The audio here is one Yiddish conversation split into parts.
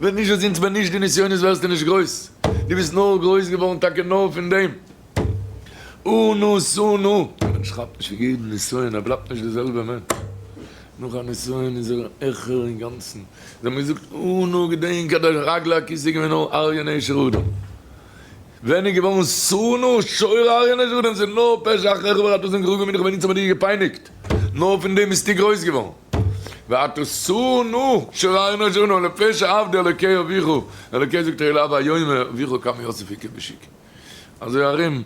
ווען נישט וואס אונז ווען נישט די נסיונות ווערסטו נישט גרויס, דו ביסט נאר גרויס געווארן טאקע נאר פון דעם. אנא סנא, א מענטש כאפט נישט פון יעדן נסיון, ער בלייבט נישט די זעלבע מענטש, נאך א נסיון איז ער העכער אינגאנצן, זיי האבן געזאגט אנא געדענק אז דער רגלי הכיסא איז געווען נאר אריה נשר אדם, ווען איז געווארן סנא שור אריה נשר אדם, ס'איז נאר פשע אחריך ורעתו זענען גערוגע מיט דיך ווען אונז האבן דיר געפייניגט, נאר פון דעם ביסטו גרויס געווארן, ועתה שנא שור אריה נשר אדם לפשע עבדי אלוקי אביך, אלוקי זאגט אליו ויאמר אביך כמה יוסף היכה בשוק. אזוי ארום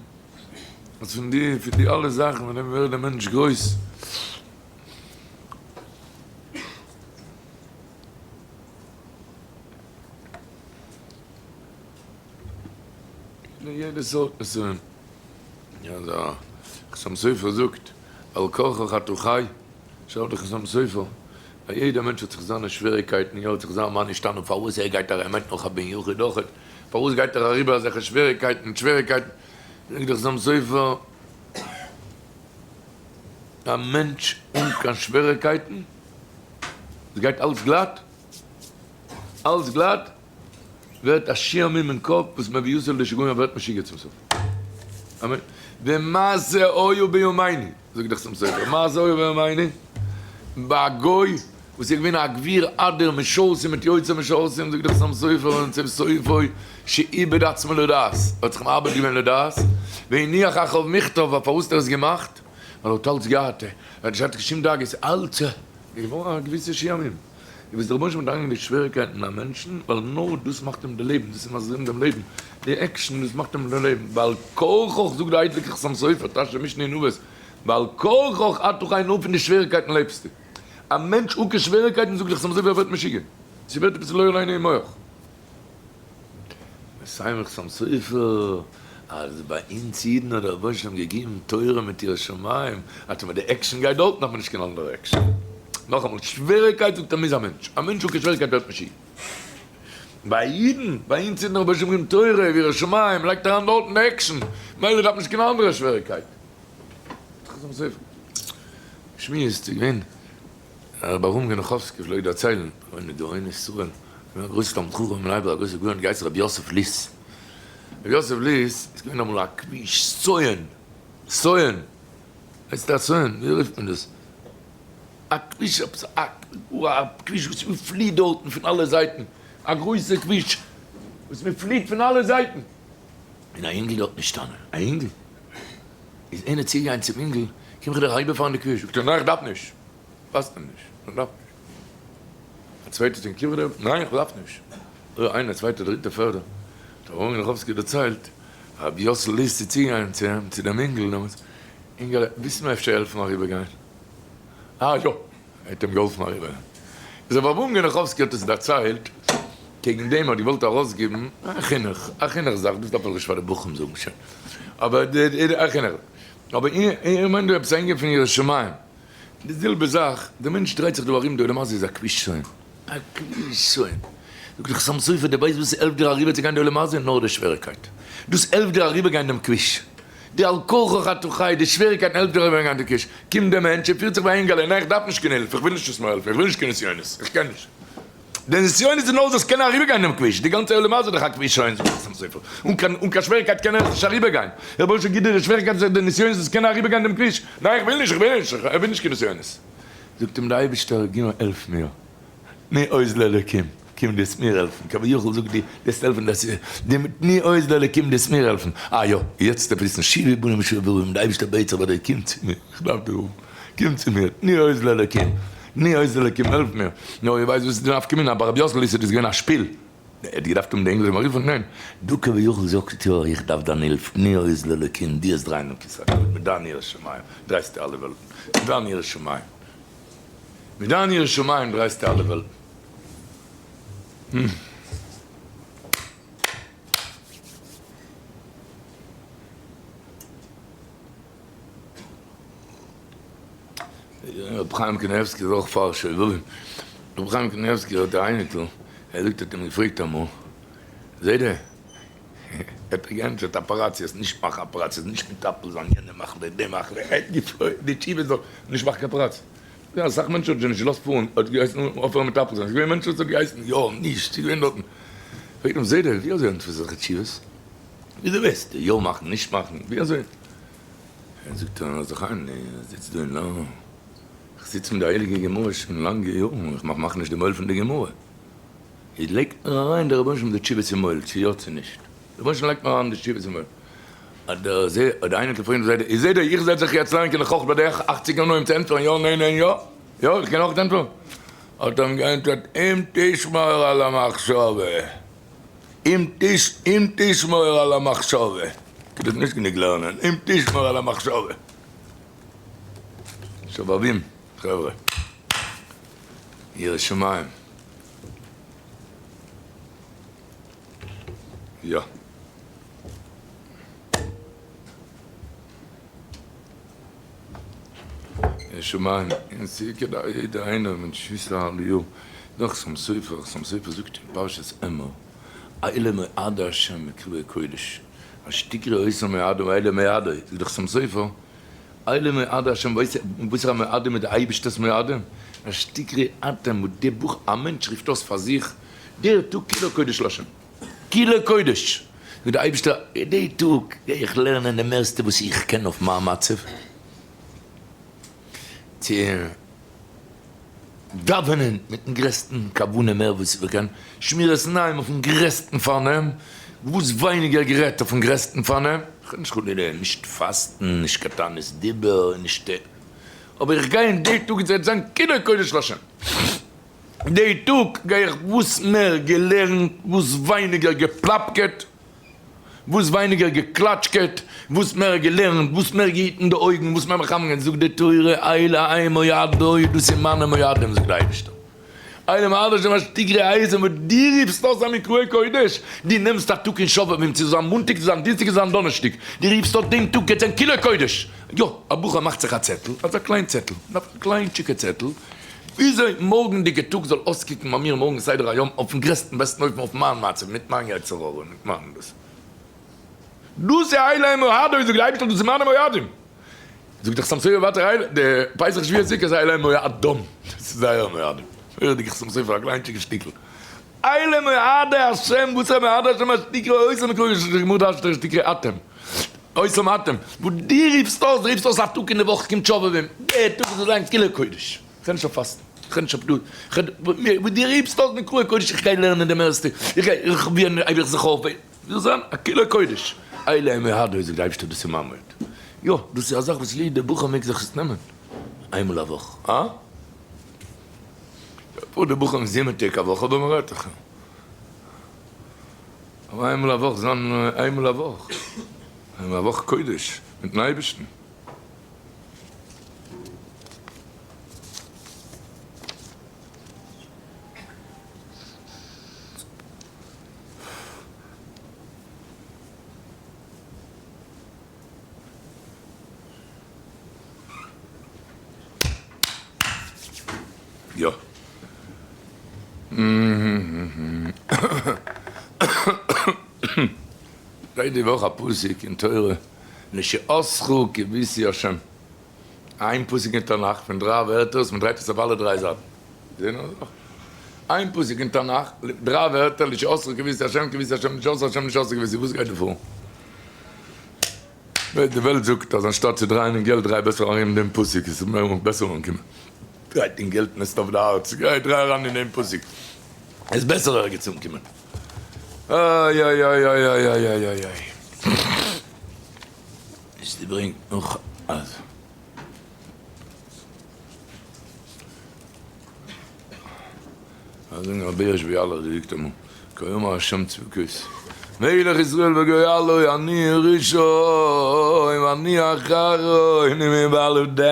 אז פון די פון די אלע זאכן פון דעם ווערט דער מענטש גרויס. אין יעדע סארט נסיון. יא דער חתם סופר זאגט על כרחך אתה חי, שרייבט דער חתם סופר אז יעדער מענטש האט זיך זיינע שוועריקייטן, יעדער האט זיך זיין מה נשתנה פארוואס ער גייט אריין, ער מיינט נאך א בן יחיד אויכעט, פארוואס גייט ער אריבער אזעלכע שוועריקייטן מיט שוועריקייטן? זאגט דער חתם סופר, א מענטש אן קיין שוועריקייטן, עס גייט אלץ גלאט, אלץ גלאט, ווערט א שעמום אין קאפ וואס מביא יוסף לשגעון ער ווערט משוגע צום סוף. אמן. ומעשה היה בימינו, זאגט דער חתם סופר, מעשה היה בימינו, ביי א גוי וואס איז געווען א גביר אדיר משרתים מיט יוצא משרתים, זאגט דער חתם סופר, און צום סופו שאיבד עצמו לדעת, ער האט זיך מאבד געווען לדעת, והניח אחריו מכתב, פארוואס האט ער עס געמאכט? ווייל ער האט אלץ געהאט, ער האט נישט געהאט קיין שום דאגות, אלץ איז געווארן א געוויסע שעמום. און וואס דער רבונו של עולם האט אריינגעלייגט שוועריקייטן אין א מענטשן, ווייל נאר דאס מאכט אים דערלעבן, דאס איז מזרים דעם לעבן, די עקשן, דאס מאכט אים דערלעבן, בעל כרחך זאגט די הייליגע חתם סופר, תשע משנה אין אבות, בעל כרחך אתה חי נאר פון די שוועריקייטן לעבסטו, א מענטש אן קיין שוועריקייטן זאגט די חתם סופר ער ווערט משוגע, ס'ווערט עפעס לא עלינו אין מח. מסיים חתם סופר אז ביי אונז אידן האט דער רבונו של עולם געגעבן תורה מיט יראת שמים, אז טאמער די עקשן גייט דארטן דארף מען נישט קיין אנדערע עקשן. נאכאמאל, שוועריקייט זאגט ער מוז א מענטש, א מענטש אן קיין שוועריקייט ווערט משוגע. ביי אידן, ביי אונז אידן האט דער רבונו של עולם געגעבן תורה ויראת שמים, לייגט אריין דארטן די עקשן, מילא דארף מען נישט קיין אנדערע שוועריקייט. חתם סופר שמועסט איז געווען. הרב אברהם גענאכאווסקי פלעגט דערציילן, געווען מיט גאוני ישראל, געווען א גרויסע תלמיד חכם אין בני ברק, א גרויסע גאון, געהייסן רבי יוסף ליס. רבי יוסף ליס איז געווען אמאל א כביש סואן, סואן, ווייסט א סואן, ווי רופט מען דאס? א כביש, עפעס א כביש וואס מען פליט דארטן פון אלע זייטן, א גרויסע כביש וואס מען פליט פון אלע זייטן. און א אינגל דארט נישטאנען, א אינגל, איז איינער צוגעגאנגען צום אינגל, קום איך דיר אריבערפארן די כביש, זאגט ער, ניין איך דארף נישט. פאסט אים נישט, מען דארף נישט. א צווייטער זאגט קום רעב, ניין איך דארף נישט. אוי איינער צווייטער דריטער פערדער. האט אברהם גענאכאווסקי דערציילט, רבי יאסל ליסט איז צוגעגאנגען צו אים, צו דעם אינגל, דעמאלטס, אינגעלע, ווילסט מיר אפשר העלפן אריבערגיין? אה יא! ער האט אים געהאלפן אריבערגיין. איז רבי אברהם גענאכאווסקי האט עס דערציילט, קעגן דעם האט געוואלט ארויסגעבן א חינוך, א חינוך זאך, דאס דארף איך נישט פאר די בחורים זאגן שוין, אבער א חינוך. אבער איך מיין דא עפעס א ענין פון יראת שמים. די זעלבע זאך, דער מענטש דרייט זיך דא ארום, די עולם הזה איז א כביש סואן, א כביש סואן. זאגט דער חתם סופר, דו ווייסט וואס העלפט דיר אריבער צו גיין די עולם הזה? נאר די שוועריקייט. דאס העלפט דיר אריבער גיין דעם כביש. די על כרחך אתה חי, די שוועריקייטן העלפט דיר אריבער גיין די כביש. קומט דער מענטש, ער פירט זיך ווי א אינגעלע, ניין איך דארף נישט קיין הילף, איך וויל נישט וואס מיר העלפן, איך וויל נישט קיין נסיונות, איך קען נישט. די נסיונות איז נאר זאלסט קענען אריבערגיין דעם כביש, די גאנצע עולם הזה איז דאך א כביש שוין, זאגט דער חתם סופר, אן קיין אן קיין שוועריקייט קען ער עס נישט אריבערגיין, רבונו של עולם גיב דיר די שוועריקייט די נסיונות זאלסט קענען אריבערגיין דעם כביש, ניין איך וויל נישט איך וויל נישט איך וויל נישט קיין נסיונות, זאגט אים דער אייבערשטער גיב מיר העלף מיר, תני עוז לאלקים, קום דו וועסט מיר העלפן, כביכול זאגט דו וועסט העלפן דאס די תני עוז לאלקים דו וועסט מיר העלפן, אה יא, יעצט דארף וויסן שובו בנים שובבים, דער אייבערשטער בעט זיך ביי דיר קום צו מיר, איך דארף דיר האבן, קום צו מיר, תני עוז לאלקים. ני עוז אלקים העלף מיר. נו איר ווייסט וואס איז די נפקא מינה? ביי רבי יאסל איז דאס געווען א שפיל. ער האט געדארפט האבן די ענגלישע מעריב ניין. דו כביכול זאגסט יא איך דארף דיין הילף, תני עוז לאלקים, דו האסט דרייען דעם כסא הכבוד מיט דיין יראת שמים דרייסטו אלע וועלטן, מיט דיין יראת שמים, מיט דיין יראת שמים דרייסטו אלע וועלטן. רבי חיים קניבסקי איז אויך פאר שובבים. רבי חיים קניבסקי האט א אייניקל, ער זאגט האט אים געפרעגט אמאל, זיידע, האט ער געענטפערט אפעראציעס, נישט מאכן אפעראציעס, נישט מטפל זיין יענע מחלה, די מחלה, ער האט געפרעגט די תשובה זאל נישט מאכן קיין אפעראציע. געווען אסאך מענטשן האט שוין נישט געלאזט פארן, האט געהייסן אויפהערן מטפל זיין, ס'איז געווען מענטשן וואס האט געהייסן יא נישט, ס'איז געווען דארטן, פרעגט אים זיידע ווי אזוי ענטפערסט אזעלכע תשובות? וויאזוי וועסטו יא מאכן נישט מאכן ווי אזוי? זאגט ער זיך איין איך זיץ דא אין לאנג איך זיץ מיט די הייליגע גמרא שוין לאנגע יארן איך מאך מאך נישט די מויל פון די גמרא איז לייגט מיר אריין דער רבונו של עולם די תשובות אין מויל צו יא צו נישט דער רבונו של עולם לייגט מיר אריין די תשובות אין מויל אז דער זי האט די אייניקל פרעגן זיידע איז זיידע איך זעץ זיך יעצט לערנען קען איך אויך ביי די אכציג אנהויבן צו ענטפערן יא ניין ניין יא יא איך קען אויך ענטפערן האט ער אים געענטפערט אם תשמור על המחשבה אם תש אם תשמור על המחשבה, דאס איז נישט גענוג לערנען, אם תשמור על המחשבה. שובבים, חברה. ירא שמים. יא. ירא שמים, און ס'איז כדאי יעדער איינער מענטש שוויסער אלע יאר, נאך חתם סופר, חתם סופר זאגט אין פרשת אמור, אלה מועדי השם מקראי קודש, אשר תקראו אותם מועדים אלה מועדי, זאגט דער חתם סופר, אלה מועדי השם, וואסערע מועדים איז די אייבערשטער'ס מועדים? אשר תקראו אתם, וואס דער בוך א מענטש רופט אויס פאר זיך, דער טאג כולו קודש לה'. כולו קודש! זאגט דער אייבערשטער, די טאג גיי איך לערנען די מערסטע וואס איך קען אויף מיין מצב, צו דאווענען מיטן גרעסטן כוונה מער וואס איך קען, שמירת עיניים אויפן גרעסטן פארנעם, וואס ווייניגער גערעדט אויפן גרעסטן פארנעם, איך רעד נישט חלילה נישט פאסטן, נישט קיין תענית דיבור, נישט, אבער איך גיי אין די טאג עס וועט זיין כולו קודש לה'. די טאג גיי איך וואס מער געלערנט, וואס ווייניגער געפלאפקעט, וואס ווייניגער געקלאטשקעט, וואס מער געלערנט, וואס מער געהיטן די אויגן, וואס מער מכוון געווען, זאגט די תורה, אלה הם מועדי, דאס איז מיינע מועדים, זאגט די אייבערשטער, אלה מועדי השם אשר תקראו אותם, וואס דו רופסט אויס א מקראי קודש, דו נעמסט א טאג אין שובבים, צו זיין מאנטאג, צו זיין דינסטאג, צו זיין דאנערשטאג, דו רופסט אויס דעם טאג גייט זיין כולו קודש, יא, א בחור מאכט זיך א צעטל, אזא קליין צעטל, א קליינטשיגע צעטל, וויאזוי מארגנדיגע טאג זאל אויסקוקן ביי מיר מארגן סדר היום אויפן גרעסטן בעסטן אופן אויף מיין מצב מיט מיין יצר הרע מיט מיין דאס דאס איז אלה מועדי זאגט די אייבערשטער דאס איז מיינע מועדים זאגט דער חתם סופר ווייטער אלה די פסח שבועות סוכות אלה מועדם דאס איז זייערע מועדים מורא'דיגע חתם סופר א קליינטשיגע שטיקל אלה מועדי השם וואס איז מועדי השם אשר תקראו אותם מקרא די גמרא דרש'נט אשר תקראו אתם אותם אתם וואס דו רופסט אויס דו רופסט אויס א טאג אין די וואך קומט שובבים דער טאג זאל זיין כולו קודש כ'רעד נישט אויף פאסטן, כ'רעד נישט אויף דא, כ'רעד וואס דו רופסט אויס מקראי קודש, איך גיי לערנען די מערסטע, איך גיי, איך ווי הייב איך זיך אויף, זאל זיין א כולו קודש, אלה מועדי זאגט די אייבערשטער דאס איז מיין מועד, יא דאס איז א זאך וואס יעדער בחור מעג זיך עס נעמען איינמאל א וואך, הא? פאר די בחורים זיבן טעג א וואך אבער מ'רעדט דאך אבער איינמאל א וואך זיין איינמאל א וואך, איינמאל א וואך קודש מיטן אייבערשטן. יא. שטייט די וואך א פסוק אין תורה לישועתך קויתי השם. איין פסוק אין תנך פון דריי ווערטער וואס מען דרייט עס אויף אלע דריי זייטן. געזען אזא זאך? איין פסוק אין תנך, דריי ווערטער לישועתך קויתי השם קויתי השם לישועתך השם לישועתך קויתי וואס גייט דא פאר? די וועלט זאגט אז אנשטאט צו דרייען אין געלט דריי בעסער ארום דעם פסוק עס וועט מער בעסער אנקומען. דרייט אין געלט מעסט אויף די הארץ, גיי דריי אריין אין דעם פסוק עס איז בעסער ערגעץ אנקומען. איי איי איי איי איי איי איי איי איי. איז די ברענגט נאך אז. אז זאגן רבי בעריש ביאלער געזאגט אמאל כה אמר השם צבקות מלך ישראל וגואלו אני הראשון ואני האחרון ומבלעדי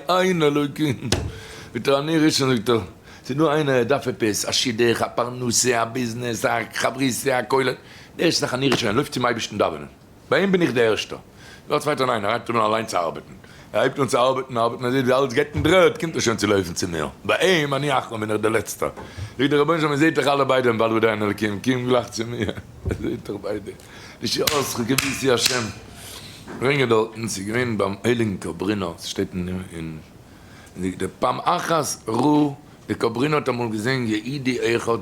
אין אלוקים זאגט ער אני ראשון זאגט ער ס'איז דא איינער ער דארף עפעס א שידוך א פרנסה א ביזנעס א חברותא א כולל די ערשטע זאך אני ראשון ער לויפט צום אייבערשטן דאווענען ביי אים בין איך דער ערשטער. דער צווייטער ניין, ער הייבט אן אליין צו ארבעטן. ער הייבט אן צו ארבעטן, ארבעטן, ער זעט ווי אלעס גייט אין דר'ערד, קומט ער שוין צו לויפן צו מיר. ביי אים, אני אחרון, בין איך דער לעצטער. זאגט דער רבונו של עולם, איר זעט דאך אלע ביידע אין בלבו דיין אלקים, קום גלייך צו מיר. ער זעט דאך ביידע. לישועתך קויתי השם. ברענגען דארטן, ס'איז געווען ביים הייליגן קאברינער, ס'שטייט אין די פעם אחת ראה, די קאברינער האט אמאל געזען יהודי אחד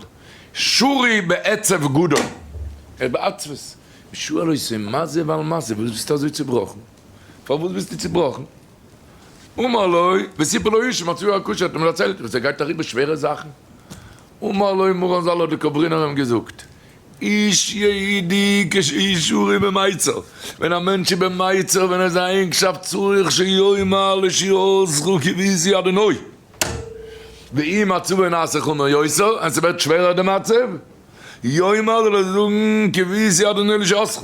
שרוי בעצב גדול, ער איז בעצבות, ושואל אותו מה זה ועל מה זה, וואס ביסטו אזוי צובראכן? פארוואס ביסטו צובראכן? אמר לו, וסיפר לו איש מצבו הקשה, האט אים דערציילט וואס ער גייט אריבער שווערע זאכן, אמר לו מרן ז"ל האט די קאברינער אים געזאגט, איש יהודי כשישורם במיצר, ווען א מענטש איז במיצר, ווען ער איז א ענגשאפט צריך שיאמר לישועתך קיוויתי אדוני, ואם מצבו נעשה חמור יותר, און ס'ווערט שווערער די מצב, יאמר זאל ער זאגן קיוויתי אדוני לישועתך,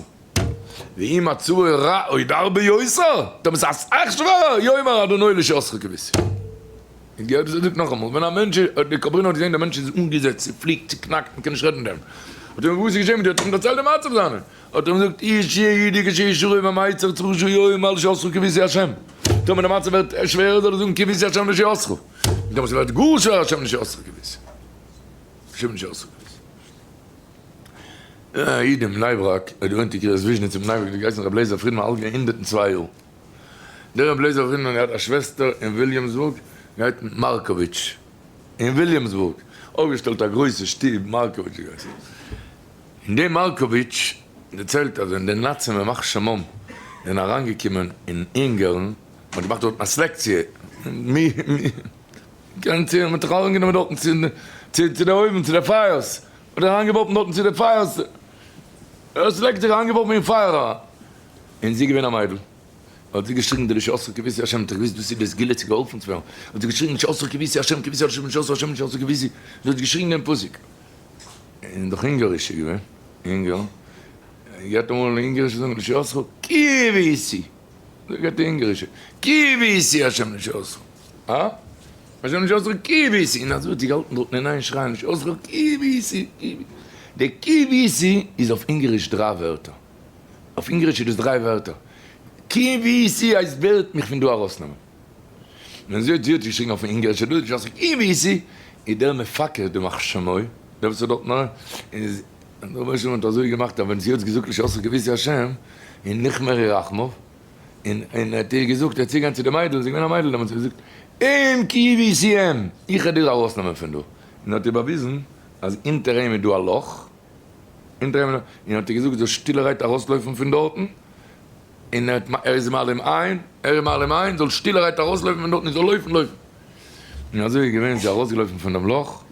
ואם מצבו רע עוד הרבה יותר, טאמער ס'איז אסאך שווערער, יאמר אדוני לישועתך קיוויתי. און געהערט וואס ער זאגט נאכאמאל, ווען א מענטש האט די קאברינער האט געזען דער מענטש איז אנגעזעצט, צופליקט, צוקנאקט, מען קען נישט רעדן מיט אים, האט ער אים וואס איז געשען מיט דיר, האט ער אים דערציילט די מצב זיינע, האט ער אים געזאגט, איש יהודי כשישרו במיצר צריך שיאמר לישועתך קיוויתי השם, טאמער די מצב ווערט שווערער זאל ער זאגן קיוויתי השם לישועתך, און טאמער ס'ווערט גאר שווער השם לישועתך קיוויתי, השם לישועתך קיוויתי. א איד אין בני ברק האט געוואוינט אין קרית וויזשניץ אין בני ברק האט געהייסן רבי לייזער פרידמאן אלט געווען 102 יאר. דער רבי לייזער פרידמאן האט געהאט א שוועסטער אין וויליאמסבורג געהייטן מארקאוויטש אין וויליאמסבורג אויפגעשטעלט א גרויסע שטוב מארקאוויטש געהייסן און די מארקאוויטש דערציילט אז ווען די נאצים ימח שמם זענען אריינגעקומען אין אונגארן מען האט געמאכט דארטן א סלעקציע מי מי קען צו מען האט זיך אריינגענומען דארטן צו צו צו די אויוון צו די פייערס מען האט אריינגעווארפן דארטן צו די פייערס סלעקציע אריינגעווארפן אין פייער אריין. און זי איז געווען א מיידל, האט זי געשריגן די לישועתך קיוויתי השם, האט ער געוואוסט דאס איז די סגולה צו געהאלפן צו ווערן, האט זי געשריגן לישועתך קיוויתי השם, קיוויתי השם לישועתך השם לישועתך קיוויתי, זי האט געשריגן דעם פסוק, און דאך אונגאריש איז געווען, אונגארן, גייט אמאל אין אונגאריש זאגן לישועתך קיוויתי, אזוי גייט די אונגארישע, קיוויתי השם לישועתך, אה? השם לישועתך קיוויתי, און אזוי האט זי געהאלטן דארטן אין איין שרייען לישועתך קיוויתי, קיוויתי, די קיוויתי איז אויף אונגאריש דריי ווערטער. אויף אונגעריש איז דאס דריי ווערטער, קיוויתי הייסט ווער האט מיך פון דא ארויסנעמען. ווען זי האט זי האט געשריגן אויפן אונגערישע דא איז קיוויתי איז דער מפקד די ימח שמו דער וואס האט דארטן אריין איז דער רבונו של עולם האט אזוי געמאכט אז ווען זי האט געזאגט לישועתך קיוויתי השם און נכמרו רחמיו און און ער האט איר געזאגט ער איז צוגעגאנגען צו די מיידל זי איז געווען א מיידל דעמאלטס האט ער געזאגט אם קיוויתי אם איך וועל דיר ארויסנעמען פון דא און האט איר באוויזן אז אונטער אים איז דא א לאך אונטער אים און האט ער געזאגט זאל שטילערהייט ארויסלויפן פון דארטן, און ער האט ער איז מעלים עין, ער איז מעלים עין, זאל שטילערהייט ארויסלויפן פון דארטן און זאל לויפן לויפן. און אזוי איז געווען, זי איז ארויסגעלויפן פון דעם לאך,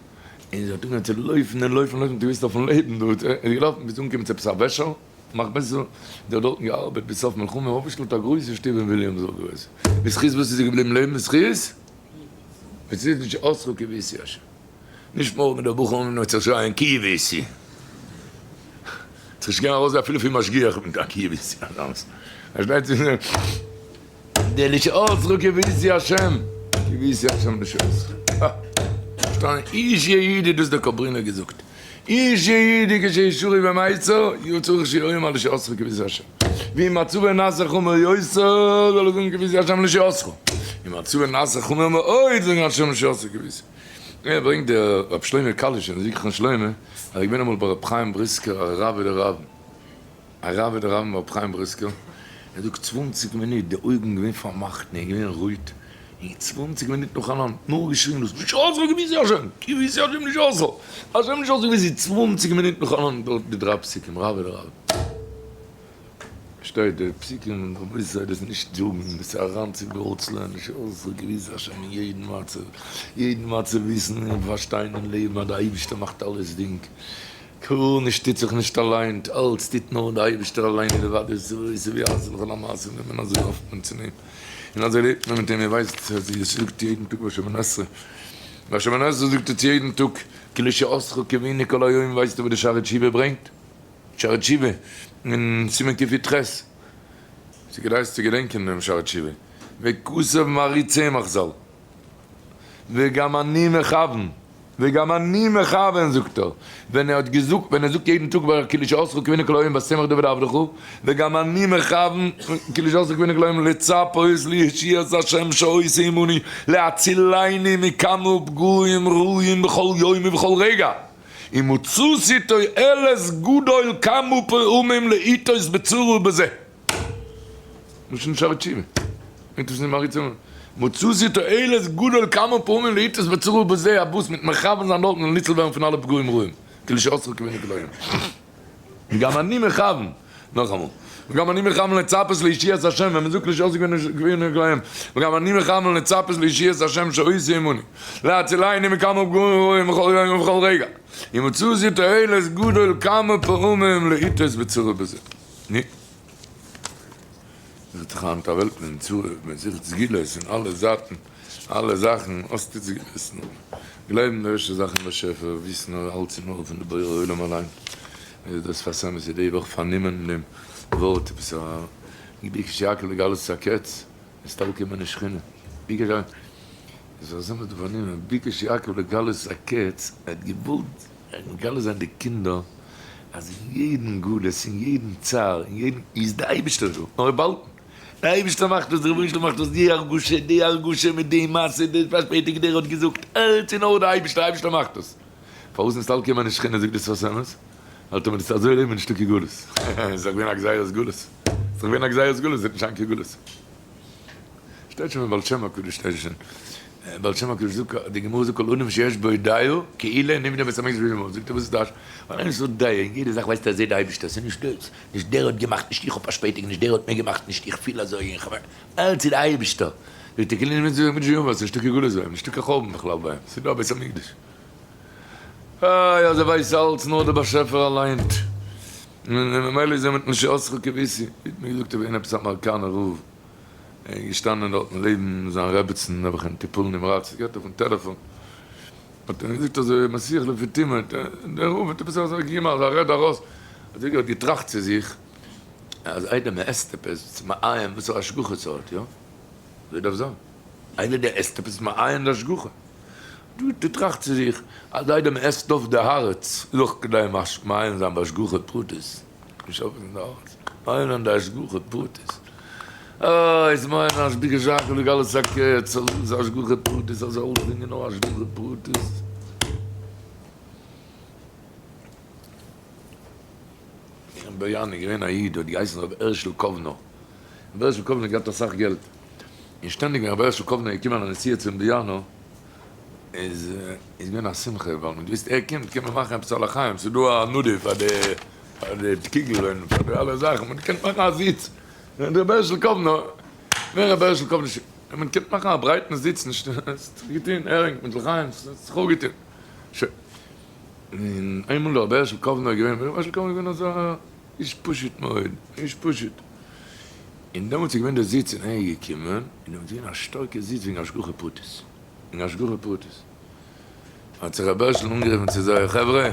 און זי האט אנגעהויבן צו לויפן און לויפן לויפן, האט געוואוסט אויפן לעבן דא, איז געלאפן ביז אנגעקומען צו עפעס א וועשער, מאך בעסער, זי האט דארטן געארבעט ביז סוף מלחמה, אויפגעשטעלט א גרויסע שטוב אין וויליאמסבורג גרויס, בזכות וואס איז זי געבליבן לעבן? בזכות? בזכות לישועתך קיוויתי השם. נישט מארגן דער בחור און וועט זיך שרייען קיוויתי. זיך נישט קענען ארויסגיין אפילו פון משגיח מיט א קיוויתי אזאנס. פארשטייט זיך די לישועתך קיוויתי השם, קיוויתי השם לישועתך. פארשטאנען? איש יהודי דאס דער קאברינער געזאגט. איש יהודי כשישורי במיצר יצריך שיאמר לישועתך קיוויתי השם. ואם מצבו נעשה חמור יותר זאל ער זאגן קיוויתי השם לישועתך. אם מצבו נעשה חמור מאוד זאגן השם לישועתך קיוויתי. ער ברענגט דער רב שלמה קאליש אין זכרון שלמה אז ער איז געווען אמאל ביי רב חיים בריסקער א רב דרב א רב דרב ביי רב חיים בריסקער ער זאגט 20 מינוט די אויגן געווען פארמאכט און ער איז געווען רויט און 20 מינוט נאכאנאנד נאר געשריגן דאס לישועתך קיוויתי השם קיוויתי השם לישועתך השם לישועתך קיוויתי 20 מינוט נאכאנאנד דארט די דריי פסוקים רב דרב. שטייט די פסוקים רבותי דאס איז נישט זאגן דאס איז אריינצוווארצלען לישועתך קיוויתי השם אין יעדן מצב, יעדן מצב וויסן און פארשטיין און לעבן אז די אייבערשטער מאכט אלעס דינג, גארנישט טוט זיך נישט אליין, אלץ טוט נאר די אייבערשטער אליין און לבדו עושה ויעשה לכל המעשים און אזוי האפט מען צו אים און אזוי לעבט מען מיט אים, איר ווייסט אז איר זאגט יעדן טאג ביי שמונה עשרה, ביי שמונה עשרה זאגט ער צו יעדן טאג כי לישועתך קיווינו כל היום, ווייסטו וואס די שערי תשובה ברענגט? שערי תשובה אין סימן קי"ח, ס'איז כדאי עס צו געדענקען דעם שערי תשובה, וכתב מהר"י צמח ז"ל, וגם אני מכוון, וגם אני מכוון זאגט ער, ווען ער האט געזאגט, ווען ער זאגט יעדן טאג ביי כי לישועתך קיווינו כל היום ביי צמח דוד עבדך, וגם אני מכוון כי לישועתך קיווינו כל היום לצפות לישועת השם שעושה עמנו להצילני מכמה פגעים רעים בכל יום ובכל רגע. ומצאתי תועלת גדול כמה פעמים לעתות בצרה בזה. לשון שערי תשובה. מיינט דאס נישט מעריצים מצאתי תועלת גדול כמה פעמים לעתות בצרה בזה הבוס מיט מכוון זיין דארטן און ניצול ווערן פון אלע פגעים רעים כאילו שעשו כבינו כלאים. וגם אני מכוון, נאכאמאל, וגם אני מכוון לצפות לישיעת השם, ווען מ'זאגט לישועתך כבינו כלאים, וגם אני מכוון לצפות לישיעת השם שעושה עמני, להצילני מכמה פגעים רעים בכל יום ובכל רגע, ומצאתי תועלת גדול כמה פעמים לעתות בצרה בזה. נו. זיך זיך היינט א וועלט פון צרות, מען זוכט סגולות אין אלע זייטן, אלע זאכן, האסטו סגולות, נו, גלייבן די ערשטע זאך אין באשעפער, וויסן אז אלץ איז נאר פון די בורא עולם אליין, איז דאס פארסאם איז די וואך פארנומען אין דעם ווארט, עפעס א ביקש יעקב לגלות את הקץ, נסתלקה ממנו שכינה, ביקש יעקב, איז פארסאם איז דא פארנומען, ביקש יעקב לגלות את הקץ, ער האט געוואלט מגלה זיין די קינדער אז אין יעדן גלות, אין יעדן צער, אין יעדן, איז די אייבישטער דא, נאר באהאלטן. די אייבישטער מאכט דאס, די רבונו של עולם מאכט דאס, די הרגשה, די הרגשה מיט די מעשה, די פארשפעטיגט, דער האט געזאגט, אלץ איז נאר די אייבישטער, די אייבישטער מאכט דאס. פארוואס נסתלקה ממנו שכינה זאגט די שפת אמת? ווייל טאמער דאס אזוי לעבן איז נישטא קיין גלות. עס איז דאך געווען א גזירת גלות. עס איז דאך געווען א גזירת גלות, עס וועט נישט זיין קיין גלות. שטייט שוין אין בעל שם הקדוש שטייט שוין בעל שם הקדוש זאגט די גמרא זאגט כל אדם שיש בו דעה כאילו נבנה בית המקדש בימיו זאגט ער וואס איז דאס ווייל איינער וואס האט דעה אין יעדע זאך ווייסט ער אז ער איז די אייבערשטער ס'איז נישט דאס נישט דער האט געמאכט נישט איך האב פארשפעטיגט נישט דער האט מיר געמאכט נישט איך פיל אזוי איך האב אלץ איז די אייבערשטער זאגט ער כאילו נבנה בית המקדש בימיו ס'איז נישטא קיין גלות ביי אים נישטא קיין חורבן בכלל ביי אים ס'איז דא א בית המקדש איי אז ער ווייסט אלץ נאר דער באשעפער אליין און ממילא איז ער מיט נשיאתך כביסי ווי האט מיר געזאגט איבער עפעס א אמעריקאנער רב ער איז געשטאנען דארטן לעבן זיין רעבעצן נעבעך אין טיפול נמרץ, גערעדט אויפן טעלעפאן, האט ער געזאגט אזוי מסיח לפי תומו, דער רב האט עפעס אזוי געגעבן אזא רעד ארויס, אזוי ווי ער האט געטראכט צו זיך אז איידער מען עסט עפעס איז מעיין וואסערע השגחה ס'האט, יא? אזוי דארף זיין, איידער דו עסט עפעס מעיין די השגחה, דו טראכט צו זיך אז איידער מען עסט אויף די הארץ איז אויך כדאי מעיין זיין בהשגחה פרטית. נישט אויפן די הארץ, מיינען די השגחה פרטית, אה איז מיין השגחה שייך לגלות הקץ, אז השגחה פרטית אז אלסדינג איז נאר השגחה פרטית. אין באיאן איז געווען א איד האט געהייסן רבי הערשל קאוונער, רבי הערשל קאוונער האט געהאט אסאך געלט, און שטענדיג ווען רבי הערשל קאוונער איז געקומען א נסיעה צום באיאנער איז איז געווען א שמחה ווייל מען האט געוואוסט ער קומט קען מען מאכן עפעס א לחיים, ס'איז דא א נדיב פאר די פאר די קוגל און פאר די אלע זאכן, מען קען מאכן א זיץ, ווען רבי הערשל קאוונער, ווען רבי הערשל קאוונער, מען קען מאכן א ברייטן זיץ, נישט, עס האט זיך געטון, הערינג מיט לחיים, עס האט זיך אויפגעטון, שוין, און איינמאל רבי הערשל קאוונער איז געווען, רבי הערשל קאוונער איז געווען אזא איש פשוט מאוד, איש פשוט, און דעמאלטס איז געווען די זיץ און ער איז געקומען, און דעמאלטס איז געווען א שטארקע זיץ וועגן השגחה פרטית. אין השגחה פרטית. האט זיך ר' הערשל אנגערופן צו זיי, חברה,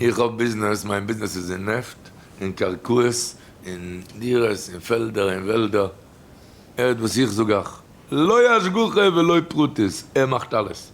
איך האב ביזנעס, מיין ביזנעס איז אין נעפט, אין קרקעות, אין דירות, אין פעלדער, אין וועלדער, הערט וואס איך זאג אייך, לא השגחה ולא פרטית, ער מאכט אלעס.